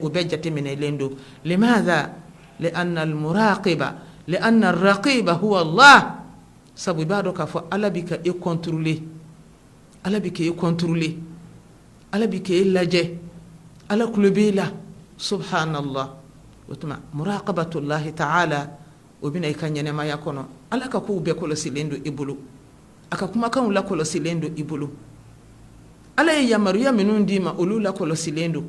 O bɛɛ jateminɛlen don. Limaza lianna almuraqiba lianna arraqiba huwa Allah, sabu i b'a dɔn k'a fɔ Ala bɛ ka e contrôler, Ala bɛ k'e contrôler, Ala bɛ k'e lajɛ, Ala tulo b'e la, subhanallah. O tuma muraqabatullahi ta'ala, o bɛna i ka ɲɛnamaya kɔnɔ. Ala ka kow bɛɛ kɔlɔsilen don i bolo, a ka kumakanw lakɔlɔsilen don i bolo, Ala ye yamaruya minnu d'i ma, olu lakɔlɔsilen don.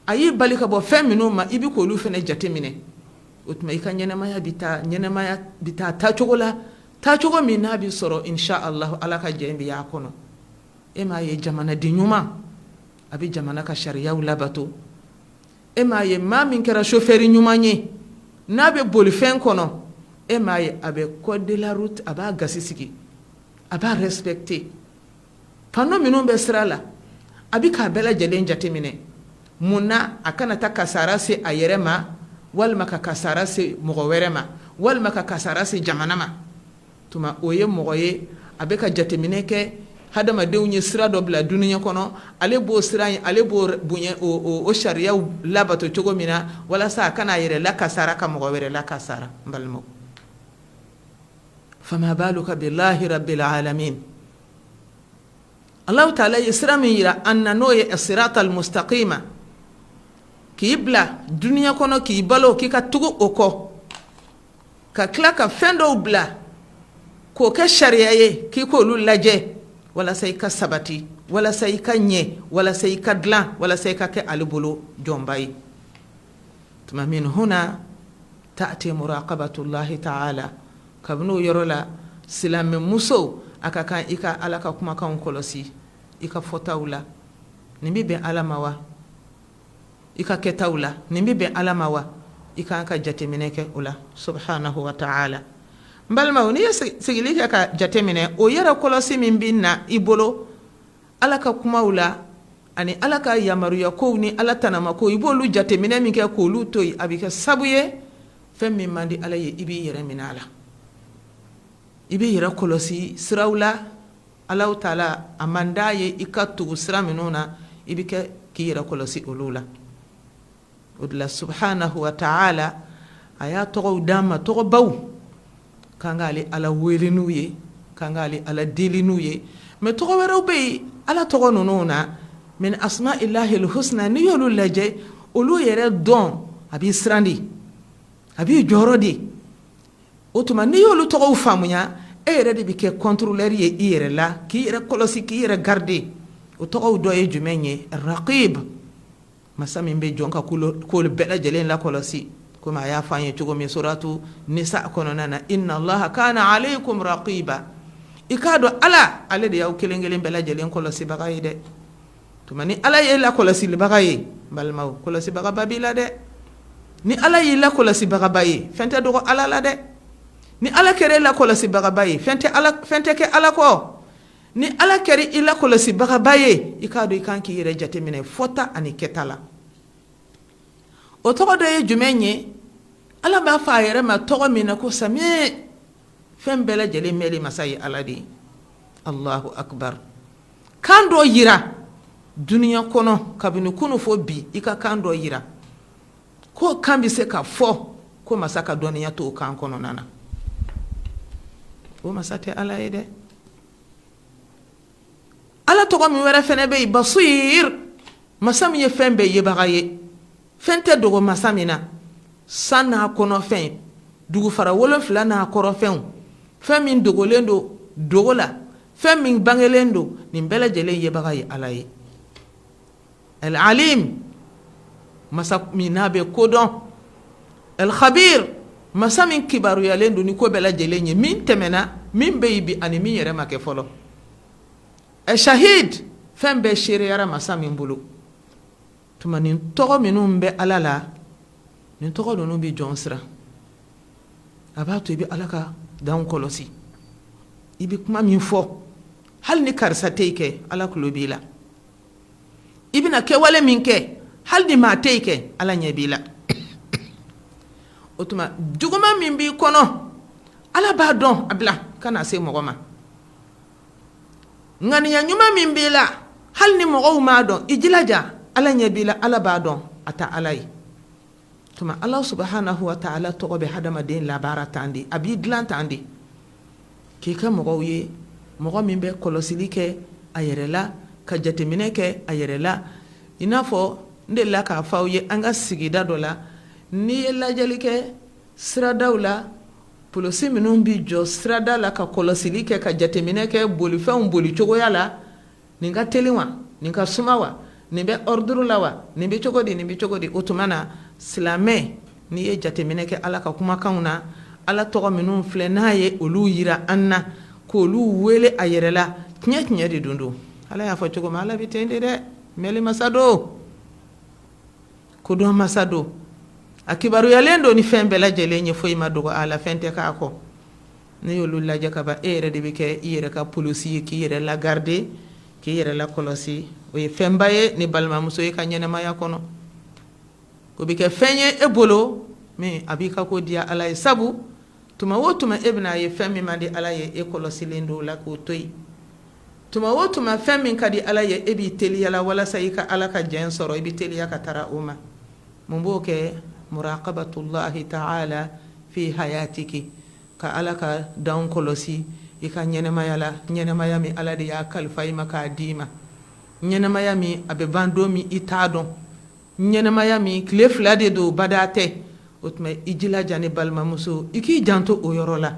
A y'i bali ka bɔ fɛn minnu ma, i bɛ k'olu fana jateminɛ. O tuma i ka ɲɛnamaya bɛ taa, ɲɛnamaya bɛ taa taacogo la, taacogo min n'a bɛ sɔrɔ insha Allah Ala ka jɛn bɛ y'a kɔnɔ. E m'a ye jamanaden ɲuman, a bɛ jamana ka sariyaw labato. E m'a ye maa min kɛra chauffeur ɲuman ye, n'a bɛ bolifɛn kɔnɔ, e m'a ye a bɛ code de la route, a b'a gasi sigi, a b'a respecter. Panneau minnu bɛ sira la, a bɛ k'a bɛɛ lajɛlen jateminɛ. Mun na? A kana taa kasara se a yɛrɛ ma, walima ka kasara se mɔgɔ wɛrɛ ma, walima ka kasara se jamana ma. Tuma o ye mɔgɔ ye, a bɛ ka jateminɛ kɛ. Hadamadenw ye sira dɔ bila dunuya kɔnɔ, ale b'o sira in, ale b'o bonya, o sariyaw labato cogo min na, walasa a kana a yɛrɛ la kasara, ka mɔgɔ wɛrɛ la kasara. N balimaw, fama baluka billahi rabbil alamin. Alahu taala ye sira min yira an na, n'o ye siratal mustaqima, k'i bila dunuya kɔnɔ, k'i balo, k'i ka tugu o kɔ, ka tila ka fɛn dɔw bila k'o kɛ sariya ye, k'i k'olu lajɛ walasa i ka sabati, walasa i ka ɲɛ, walasa i ka dilan, walasa i ka kɛ ale bolo jɔnba ye. Tuma min huna ta'ti muraqabatullahi ta'ala, kabini o yɔrɔ la, silamɛmuso, a ka kan i ka Ala ka kumakanw kɔlɔsi i ka fɔtaw la. Nin bɛ bɛn Ala ma wa? I ka kɛtaw la, nin bɛ bɛn Ala ma wa? I ka kan ka jateminɛ kɛ o la, subhanahu wa ta'ala. N balimaw, n'i ye sigili kɛ ka jateminɛ, o yɛrɛ kɔlɔsi min bɛ na i bolo Ala ka kumaw la ani Ala ka yamaruya kow ni Ala tanama ko, i b'olu jateminɛ min kɛ k'olu to yen, a bɛ kɛ sabu ye, fɛn min man di Ala ye, i b'i yɛrɛ minɛ a la, i b'i yɛrɛ kɔlɔsi siraw la Alahu taala a man d'a ye i ka tugu sira minnu na, i bɛ kɛ k'i yɛrɛ kɔlɔsi olu la. O de la, subhanahu wa ta'ala, a y'a tɔgɔw d'an ma, tɔgɔbaw, k'an k'ale Ala wele n'u ye, k'an k'ale Ala deli n'u ye. Mais tɔgɔ wɛrɛw bɛ yen Ala tɔgɔ ninnu na, min asma'illahil husna, n'i y'olu lajɛ, olu yɛrɛ dɔn, a b'i siran de, a b'i jɔrɔ de. O tuma n'i y'olu tɔgɔw faamuya, e yɛrɛ de bɛ kɛ contrôleur ye i yɛrɛ la, k'i yɛrɛ kɔlɔsi, k'i yɛrɛ garder. O tɔgɔw dɔ ye jumɛn ye? Raqib, masa min bɛ jɔn ka ko bɛɛ lajɛlen lakɔlɔsi, komi a y'a fɔ an ye cogo min suratu nisa kɔnɔna na: inna allaha kana alaykum raqiba. I k'a dɔn Ala, ale de y'aw kelen kelen bɛɛ lajɛlen kɔlɔsibaga ye dɛ. Tuma ni Ala y'e lakɔlɔsilibaga ye, n balimaw, kɔlɔsibagaba b'i la dɛ. Ni Ala y'i lakɔlɔsibagaba ye, fɛn tɛ dogo Ala la dɛ. Ni Ala kɛra e lakɔlɔsibagaba ye, fɛn tɛ ala fɛn tɛ kɛ Ala kɔ. Ni Ala kɛra i lakɔlɔsibagaba ye, i k'a dɔn i kan k'i yɛrɛ jateminɛ fɔta ani kɛta la. O tɔgɔ dɔ ye jumɛn ye? Ala b'a fɔ a yɛrɛ ma tɔgɔ min na ko sami, fɛn bɛɛ lajɛlen mɛnli masa ye Ala de ye. Allahu akbar. Kan dɔ yira dunuya kɔnɔ, kabini kunu fo bi, i ka kan dɔ yira ko kan bɛ se ka fɔ ko masa ka dɔnniya t'o kan kɔnɔna na, o masa tɛ Ala ye dɛ. Ala tɔgɔ min wɛrɛ fana bɛ yen, basir, masa min ye fɛn bɛɛ yebaga ye, fɛn tɛ dogo masa min na, san n'a kɔnɔfɛn, dugufara 7 n'a kɔrɔfɛnw, fɛn min dogolen don dogo la, fɛn min bangelen don, nin bɛɛ lajɛlen yebaga ye Ala ye. Al-alim, masa min n'a bɛ kodɔn. Al-khabir, masa min kibaruyalen don ni ko bɛɛ lajɛlen ye, min tɛmɛna, min bɛ yen bi, ani min yɛrɛ ma kɛ fɔlɔ. Shahid, fɛn bɛɛ seereyara masa min bolo. Tuma nin tɔgɔ minnu bɛ Ala la, nin tɔgɔ ninnu bɛ jɔn siran, a b'a to i bɛ Ala ka danw kɔlɔsi. I bɛ kuma min fɔ, hali ni karisa tɛ yen kɛ, Ala tulo b'i la. I bɛna kɛwale min kɛ, hali ni maa tɛ yen kɛ, Ala ɲɛ b'i la. O tuma juguman min b'i kɔnɔ, Ala b'a dɔn, a bila kana se mɔgɔ ma. Ŋaniya ɲuman min b'i la, hali ni mɔgɔw m'a dɔn, i jilaja, Ala ɲɛ b'i la, Ala b'a dɔn. a ta ala ye. Tuma ala subahanahu wa taala tɔgɔ bɛ hadamaden labaara tan de, a b'i dilan tan de k'i kɛ mɔgɔw ye, mɔgɔ min bɛ kɔlɔsili kɛ a yɛrɛ la, ka jateminɛ kɛ a yɛrɛ la. I n'a fɔ n delila k'a fɔ aw ye an ka sigida dɔ la, n'i ye lajɛli kɛ siradaw la, polisi minnu bɛ jɔ sirada la ka kɔlɔsili kɛ, ka jateminɛ kɛ bolifɛnw boli cogoya la, nin ka teli wa, nin ka suma wa, nin bɛ ordre la wa, nin bɛ cogo di, nin bɛ cogo di. O tuma na silamɛ, n'i ye jateminɛ kɛ Ala ka kumakanw na, Ala tɔgɔ minnu filɛ n'a ye olu jira an na, k'olu wele a yɛrɛ la, tiɲɛ tiɲɛ de don don. Ala y'a fɔ cogo min, Ala bɛ ten de dɛ, mɛnli masa don, kodɔn masa don, a kibaruyalen don ni fɛn bɛɛ lajɛlen ye, foyi ma dogo a la, fɛn tɛ k'a kɔ. N'i y'olu lajɛ ka ban, e yɛrɛ de bɛ kɛ i yɛrɛ ka polisi ye, k'i yɛrɛ lagarde, k'i yɛrɛ lakɔlɔsi. O ye fɛnba ye ni balimamuso ye ka ɲɛnamaya kɔnɔ. O bɛ kɛ fɛn ye e bolo min a b'i ka ko diya Ala ye, sabu tuma o tuma e bɛna a ye fɛn min man di Ala ye, e kɔlɔsilen don o la k'o to yen. Tuma o tuma fɛn min ka di Ala ye, e b'i teliya la walasa i ka Ala ka jɛn sɔrɔ, i bɛ teliya ka taara o ma. Mun b'o kɛ? Muraqabatullahi ta'ala fi hayatiki, ka Ala ka danw kɔlɔsi i ka ɲɛnamaya la, ɲɛnamaya min Ala de y'a kalifa i ma k'a d'i ma, ɲɛnamaya min a bɛ ban don min i t'a dɔn, ɲɛnamaya min tile fila de don bada tɛ. O tuma i jilaja ne balimamuso, i k'i janto o yɔrɔ la.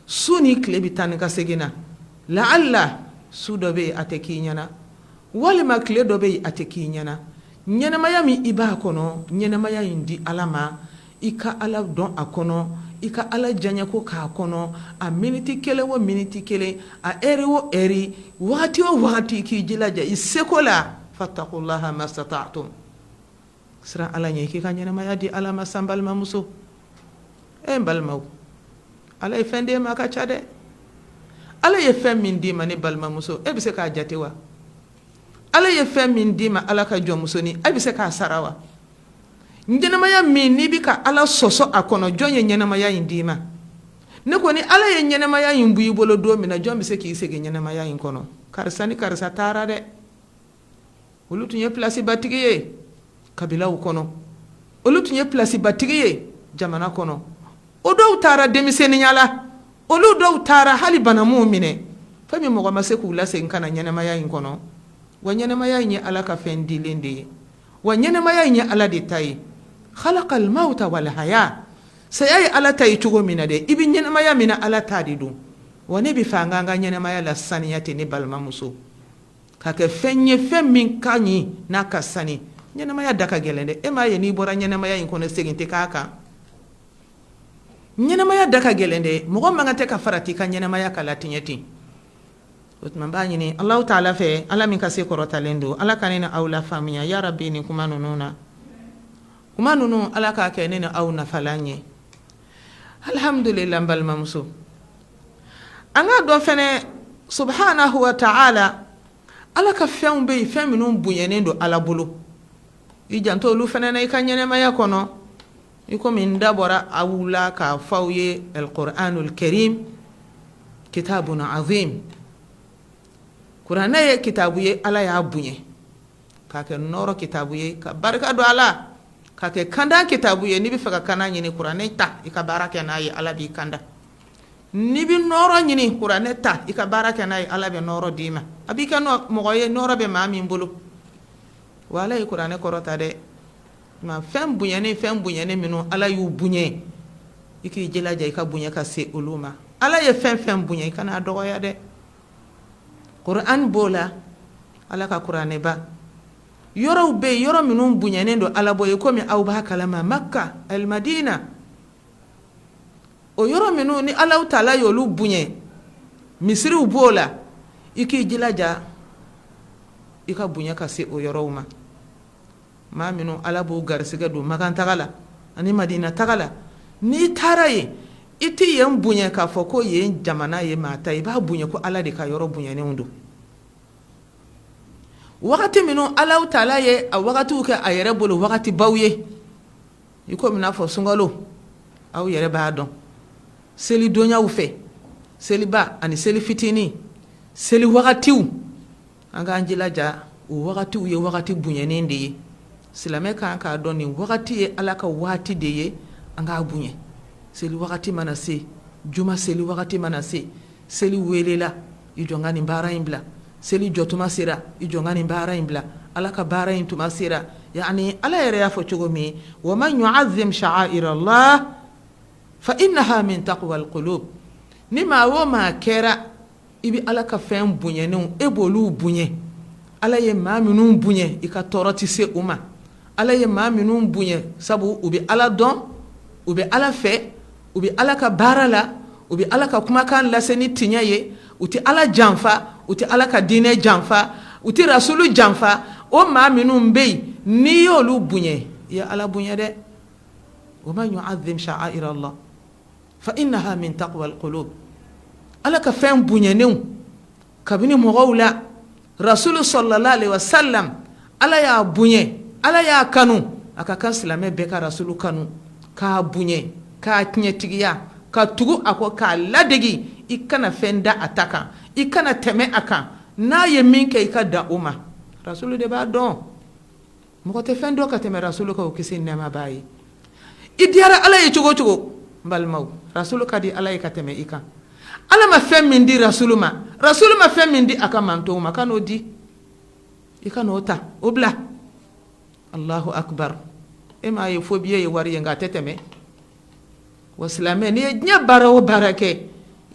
Su ni tile bɛ taa ni ka segin na, laala su dɔ bɛ yen a tɛ k'i ɲɛna, walima tile dɔ bɛ yen a tɛ k'i ɲɛna. Ɲɛnamaya min i b'a kɔnɔ, ɲɛnamaya in di Ala ma, i ka Ala dɔn a kɔnɔ, i ka Ala diyaɲɛko k'a kɔnɔ, a miniti kelen o miniti kelen, a ɛri o ɛri, wagati o wagati, k'i jilaja i seko la. Fatakulaha mastata'tum, siran Ala ɲɛ, k'i ka ɲɛnamaya di Ala ma. San balimamuso, e n balimaw, Ala ye fɛn d'e ma a ka ca dɛ. Ala ye fɛn min d'i ma ne balimamuso, e bɛ se k'a jate wa? Ala ye fɛn min d'i ma, Ala ka jɔnmusonin, e bɛ se k'a sara wa? Ɲɛnamaya min n'i bɛ ka Ala sɔsɔ a kɔnɔ, jɔn ye ɲɛnamaya in d'i ma? Ne ko ni Ala ye ɲɛnamaya in bɔ i bolo don min na, jɔn bɛ se k'i segin ɲɛnamaya in kɔnɔ? Karisa ni karisa taara dɛ, olu tun ye pilasibatigi ye kabilaw kɔnɔ, olu tun ye pilasibatigi ye jamana kɔnɔ, o dɔw taara denmisɛnninya la, olu dɔw taara hali bana m'u minɛ, fɛn min mɔgɔ ma se k'u lasegin ka na ɲɛnamaya in kɔnɔ. Wa ɲɛnamaya in ye Ala ka fɛn dilen de ye, wa ɲɛnamaya in ye Ala de ta ye. Khalaqal mawta wal haya, saya ye Ala ta ye cogo min na dɛ, i bɛ ɲɛnamaya min na, Ala ta de don. Wa ne bɛ fɛ an k'an ka ɲɛnamaya la saniya ten ne balimamuso, ka kɛ fɛn ye fɛn min ka ɲi n'a ka sani. Ɲɛnamaya da ka gɛlɛn dɛ, e m'a ye n'i bɔra ɲɛnamaya in kɔnɔ, segin tɛ k'a kan. Ɲɛnamaya da ka gɛlɛn dɛ, mɔgɔ man kan tɛ ka farati i ka ɲɛnamaya ka latiɲɛ ten. O tuma n b'a ɲini Alahu taala fɛ, Ala min ka se kɔrɔtalen don, Ala ka ne ni aw lafaamuya ya rabi nin kuma ninnu na. Kuma ninnu, Ala k'a kɛ ne ni aw nafalan ye. Alhamdulila n balimamuso, an k'a dɔn fɛnɛ subhanahu wa ta'ala, Ala ka fɛnw bɛ yen, fɛn minnu bonyanen don Ala bolo, i janto olu fɛnɛ na i ka ɲɛnamaya kɔnɔ. I komi n da bɔra aw la k'a fɔ aw ye alquranul karim kitabun azim, kuranɛ ye kitabu ye, Ala y'a bonya k'a kɛ nɔɔrɔ kitabu ye, ka barika don a la, k'a kɛ kanda kitabu ye. N'i bɛ fɛ ka kanda ɲini, kuranɛ ta i ka baara kɛ n'a ye, Ala b'i kanda. N'i bɛ nɔɔrɔ ɲini, kuranɛ ta i ka baara kɛ n'a ye, Ala bɛ nɔɔrɔ d'i ma, a b'i kɛ mɔgɔ ye nɔɔrɔ bɛ maa min bolo. Wa Ala ye kuranɛ kɔrɔta dɛ. Nka fɛn bonyanen, fɛn bonyanen minnu Ala y'u bonya, i k'i jilaja i ka bonya ka se olu ma. Ala ye fɛn fɛn bonya, i kana a dɔgɔya dɛ. Kuran b'o la, Ala ka kuranɛba yɔrɔw bɛ yen, yɔrɔ minnu bonyanen don Ala bolo, komi aw b'a kalama, Maka, Alimadina, o yɔrɔ minnu ni Alahu taala y'olu bonya, misiriw b'o la, i k'i jilaja i ka bonya ka se o yɔrɔw ma. Maa minnu Ala b'u garisɛgɛ don Makan taga la ani Madina taga la, n'i taara yen, i tɛ yen bonya k'a fɔ ko yen jamana ye maa ta ye, i b'a bonya ko Ala de ka yɔrɔ bonyanenw don. Wagati minnu Alahu taala ye a wagatiw kɛ a yɛrɛ bolo wagatibaw ye, i komi n'a fɔ sunkalo, aw yɛrɛ b'a dɔn, selidonyaw fɛ, seliba ani seli fitinin, seli wagatiw, an k'an jilaja o wagatiw ye wagati bonyanen de ye. Silamɛ kan k'a dɔn nin wagati ye Ala ka waati de ye, an k'a bonya. Seli wagati mana se, juma seli wagati mana se, seli welela, i jɔ n ka nin baara in bila. Seli jɔtuma sera, i jɔ n ka nin baara in bila. Ala ka baara in tuma sera. Yani Ala yɛrɛ y'a fɔ cogo min, wa man yuazim sha'airallah fa innaha min taqwal qulub. Ni maa o maa kɛra i bɛ Ala ka fɛn bonyanenw, e b'olu bonya. Ala ye maa minnu bonya, i ka tɔɔrɔ tɛ se u ma. Ala ye maa minnu bonya, sabu u bɛ Ala dɔn, u bɛ Ala fɛ, u bɛ Ala ka baara la, u bɛ Ala ka kumakan lase ni tiɲɛ ye, u tɛ Ala janfa, u tɛ Ala ka diinɛ janfa, u tɛ rasulu janfa. O maa minnu bɛ yen, n'i y'olu bonya, i ye Ala bonya dɛ. Wa man yuazim sha'airallah fa innaha min taqwal qulub. Ala ka fɛn bonyanenw kabini mɔgɔw la, rasulu sallallahu alaihi wasallam, Ala y'a bonya, Ala y'a kanu. A ka kan silamɛ bɛɛ ka rasulu kanu, k'a bonya, k'a tiɲɛtigiya, ka tugu a kɔ, k'a ladegi. I kana fɛn da a ta kan, i kana tɛmɛ a kan. N'a ye min kɛ, i ka dan o ma. Rasulu de b'a dɔn. Mɔgɔ tɛ fɛn dɔn ka tɛmɛ rasulu kan, o kisi ni nɛɛma b'a ye. I diyara Ala ye cogo o cogo, n balimaw, rasulu ka di Ala ye ka tɛmɛ i kan. Ala ma fɛn min di rasulu ma, rasulu ma fɛn min di a ka mantonw ma, kan'o di, i kan'o ta, o bila. Allahu akbar. E m'a ye fo biye ye wari ye, nka a tɛ tɛmɛ. Wa silamɛ, n'i ye diɲɛ baara o baara kɛ,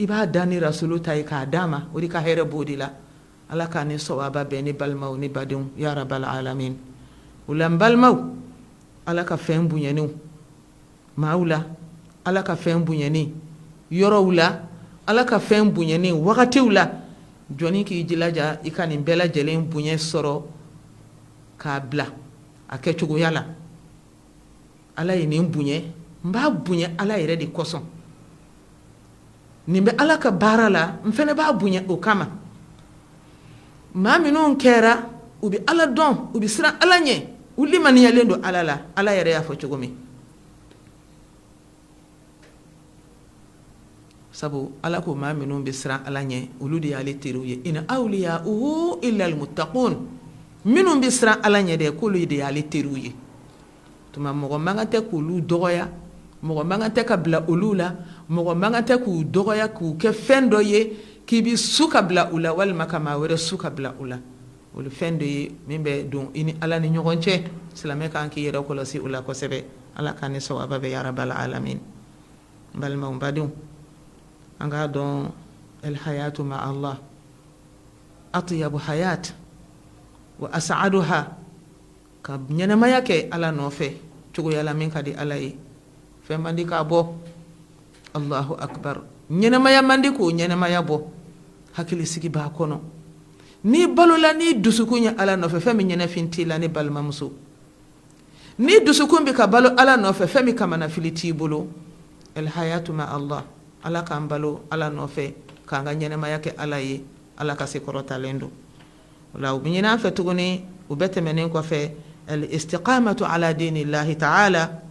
i b'a dan ni rasulu ta ye k'a d'a ma, o de ka hɛrɛ b'o de la. Ala k'an ni sawaba bɛn, ni balimaw ni badenw, ya rabal alamin. O la n balimaw, Ala ka fɛn bonyanenw maaw la, Ala ka fɛn bonyanen yɔrɔw la, Ala ka fɛn bonyanen wagatiw la, jɔnni k'i jilaja i ka nin bɛɛ lajɛlen bonya sɔrɔ k'a bila a kɛcogoya la. Ala ye nin bonya, n b'a bonya Ala yɛrɛ de kosɔn. Nin bɛ Ala ka baara la, n fana b'a bonya o kama. Maa minnu kɛra u bɛ Ala dɔn, u bɛ siran Ala ɲɛ, u limaniyalen don Ala la, Ala yɛrɛ y'a fɔ cogo min. Sabu Ala ko maa minnu bɛ siran Ala ɲɛ, olu de y'ale teriw ye. In awliyauhu illal muttaqun. Minnu bɛ siran Ala ɲɛ dɛ, k'olu de y'ale teriw ye. Tuma mɔgɔ man kan tɛ k'olu dɔgɔya, mɔgɔ man kan tɛ ka bila olu la, mɔgɔ man kan tɛ k'u dɔgɔya k'u kɛ fɛn dɔ ye k'i bɛ su ka bila u la walima ka maa wɛrɛ su ka bila u la. Olu fɛn dɔ ye min bɛ don i ni Ala ni ɲɔgɔn cɛ. Silamɛ kan k'i yɛrɛ kɔlɔsi o la kosɛbɛ. Ala k'an ni sawaba bɛn ya rabal alamin. N balimaw, n badenw, an k'a dɔn el hayatu ma Allah atyabu hayat wa as'aduha. Ka ɲɛnamaya kɛ Ala nɔfɛ cogoya la min ka di Ala ye, fɛn man di k'a bɔ. Allahu akbar, ɲɛnamaya man di k'o ɲɛnamaya bɔ. Hakilisigi b'a kɔnɔ. N'i balola n'i dusukun ye Ala nɔfɛ, fɛn min ɲɛnafin t'i la, ne balimamuso. N'i dusukun bɛ ka balo Ala nɔfɛ, fɛn min kamanafili t'i bolo. El hayatu ma Allah. Ala k'an balo Ala nɔfɛ, k'an ka ɲɛnamaya kɛ Ala ye. Ala ka se kɔrɔtalen don. O la u bɛ ɲini an fɛ tuguni, o bɛɛ tɛmɛnen kɔfɛ, al istiqamatu ala dinillahi ta'ala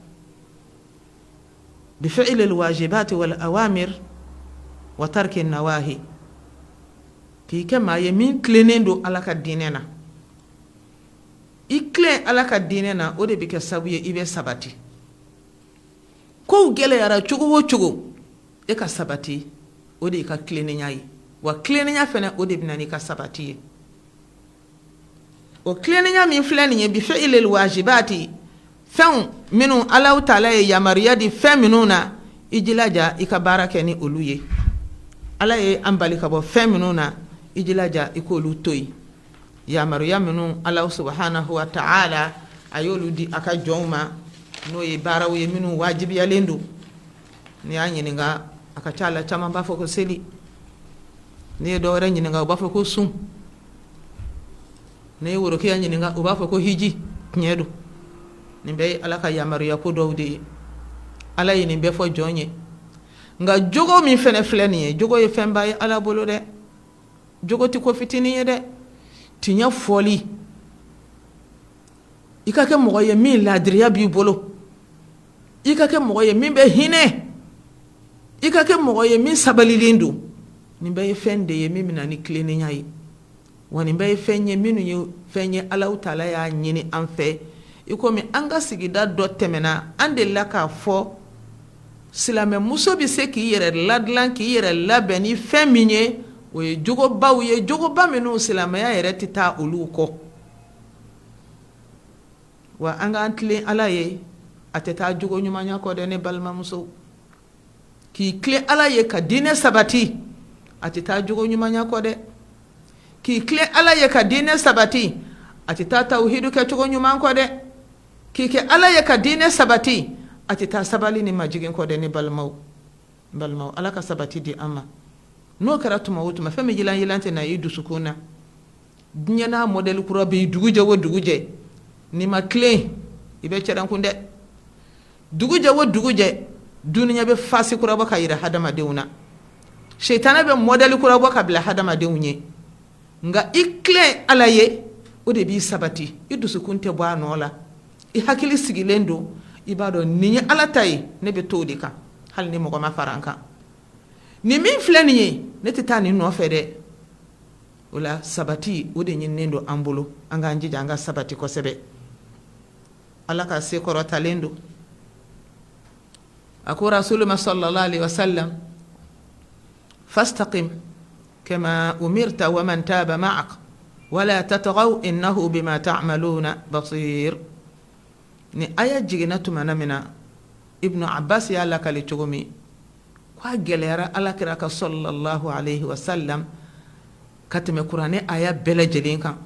bi fi'li al wajibati wal awamir wa tarki nawahi, k'i kɛ maa ye min tilennen don Ala ka diinɛ na. I tilen Ala ka diinɛ na, o de bɛ kɛ sabu ye i bɛ sabati. Kow gɛlɛyara cogo o cogo, e ka sabati, o de y'i ka tilennenya ye. Wa tilennenya fana, o de bɛ na n'i ka sabati ye. O tilennenya min filɛ nin ye, bi fi'ilil wajibati, fɛnw minnu Alahu taala ye yamaruya di fɛn minnu na, i jilaja i ka baara kɛ ni olu ye. Ala ye an bali ka bɔ fɛn minnu na, i jilaja i k'olu to yen. Yamaruya minnu Alahu subahanahu wa taala a y'olu di a ka jɔnw ma, n'o ye baaraw ye minnu wajibiyalen don. N'i y'a ɲininka, a ka ca la caman b'a fɔ ko seli. N'i ye dɔ wɛrɛ ɲininka, u b'a fɔ ko sun. N'i ye worokiya ɲininka, u b'a fɔ ko hiji. Tiɲɛ don, nin bɛɛ ye Ala ka yamaruya ko dɔw de ye. Ala ye nin bɛɛ fɔ jɔn ye. Nka jogo min fana filɛ nin ye, jogo ye fɛnba ye Ala bolo dɛ. Jogo tɛ ko fitinin ye dɛ. Tiɲɛ fɔli, i ka kɛ mɔgɔ ye min laadiriya b'i bolo, i ka kɛ mɔgɔ ye min bɛ hinɛ, i ka kɛ mɔgɔ ye min sabalilen don, nin bɛɛ ye fɛn de ye min bɛ na ni tilennenya ye. Wa nin bɛɛ ye fɛn ye minnu ye fɛn ye Alahu taala y'a ɲini an fɛ. I komi an ka sigida dɔ tɛmɛna, an delila k'a fɔ silamɛmuso bɛ se k'i yɛrɛ ladilan, k'i yɛrɛ labɛn ni fɛn min ye, o ye jogobaw ye, jogoba minnu silamɛya yɛrɛ tɛ taa olu kɔ. Wa an k'an tilen Ala ye, a tɛ taa jogo ɲumanya kɔ dɛ, ne balimamuso. K'i tilen Ala ye ka diinɛ sabati, a tɛ taa jogo ɲumanya kɔ dɛ. K'i tilen Ala ye ka diinɛ sabati, a tɛ taa tawuhidu kɛcogo ɲuman kɔ dɛ. K'i kɛ Ala ye ka diinɛ sabati, a tɛ taa sabali ni majigin kɔ dɛ, ne balimaw. N balimaw, Ala ka sabati di an ma. N'o kɛra tuma o tuma, fɛn min yilan yilan tɛ na i dusukun na. Diɲɛ n'a mɔdɛli kura bɛ yen, dugu jɛ o dugu jɛ, n'i ma tilen i bɛ cɛrɛnkun dɛ. Dugu jɛ o dugu jɛ, dunuya bɛ fasi kura bɔ ka yira hadamadenw na, sitana bɛ mɔdɛli kura bɔ ka bila hadamadenw ye. Nka i tilen Ala ye, o de b'i sabati, i dusukun tɛ bɔ a nɔ la, i hakili sigilen don, i b'a dɔn nin ye Ala ta ye, ne bɛ to o de kan hali ni mɔgɔ ma fara n kan. Nin min filɛ nin ye, ne tɛ taa nin nɔfɛ dɛ. O la sabati, o de ɲininen don an bolo, an k'an jija an ka sabati kosɛbɛ. Ala ka se kɔrɔtalen don. A ko rasulu ma sallallahu alaihi wasallam, fastaqim kama umirta wa man taba ma'ak wala tatghaw innahu bima ta'maluna basir. Ni aya jiginna tuma min na, Ibnu Abbas y'a lakali cogo min, ko a gɛlɛyara Ala kira kan sallallahu alaihi wasallam ka tɛmɛ kuranɛ aya bɛɛ lajɛlen kan.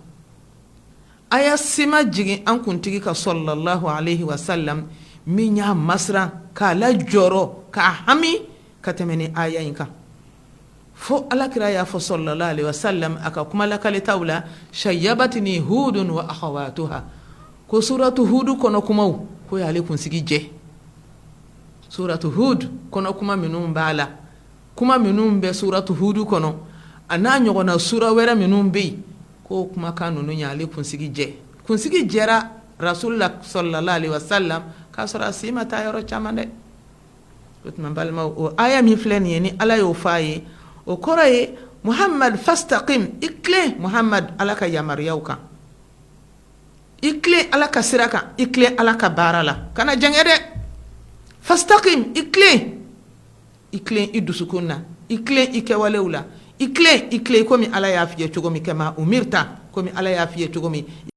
Aya si ma jigin an kuntigi kan sallallahu alaihi wasallam min y'a masiran, k'a lajɔrɔ, k'a hami ka tɛmɛ ni aya in kan. Fo Ala kira y'a fɔ sallallahu alaihi wasallam a ka kuma lakalitaw la, shayyabatni hudun wa akhawatuha, ko suratu hudu kɔnɔ kumaw ko y'ale kunsigi jɛ. Suratu hud kɔnɔ kuma minnu b'a la, kuma minnu bɛ suratu hudu kɔnɔ, a n'a ɲɔgɔnna sura wɛrɛ minnu bɛ yen, k'o kumakan ninnu y'ale kunsigi jɛ. Kunsigi jɛra rasulula sallallahu alaihi wasallam k'a sɔrɔ a si ma taa yɔrɔ caman dɛ. O tuma balimaw, o aya min filɛ nin ye, ni Ala y'o fɔ a ye, o kɔrɔ ye Muhamad fastaqim, i tilen Muhamad Ala ka yamaruyaw kan, i tilen Ala ka sira kan, i tilen Ala ka baara la, kana jɛngɛ dɛ. Fastaqim, i tilen, i tilen i dusukun na, i tilen i kɛwalew la, i tilen, i tilen komi Ala y'a f'i ye cogo min, kama umirta, komi Ala y'a f'i ye cogo min.